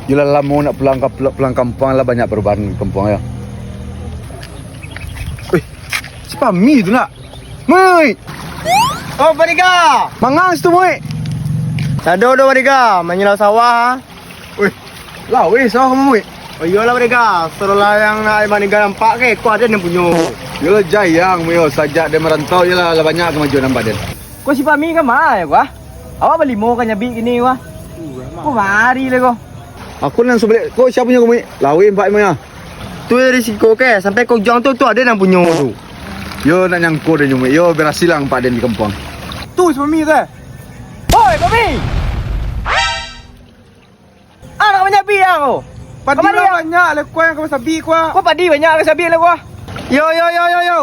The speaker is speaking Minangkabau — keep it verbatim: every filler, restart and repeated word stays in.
Yo lah lamo nak pulang ka, pulang kampuang lah, banyak parubahan kampuang yo. Wih, si Pami tu nak. Mui. Oh, Pak Dika. Mangang situ, Mui. Tado do, Pak Dika, manyilau sawah. Wih, laweh sawah kamu, Mui. Oh iyolah, Pak Dika, sorolah yang nak Pak Dika nampak ke, ko aden nan punyo. Yolah jayang, Mui yo, sajak den marantau yo lah, lah banyak kamajuan nampak den. Ko si Pami ka ma yo ko ah? Awak balimo ka nyabik kini ko ah. Ko mari lah ko. Aku nan subalek. Ko sia punyo ko, Mui? Laweh nampak, Mui ah. Tu dari siko ke, sampai ka ujuang tu, tu aden nan punyo tu. Yo nak nyangko den, Mui. Yo berhasil lah nampak den di kampuang. Tu si Pami tu eh. Oi, Pami! Ah, nak manyabik ang ko. Padi lah banyak lah ko yang ka sabik ko ah. Ko padi banyak ka sabik lah ko ah. Yo, yo, yo, yo, yo.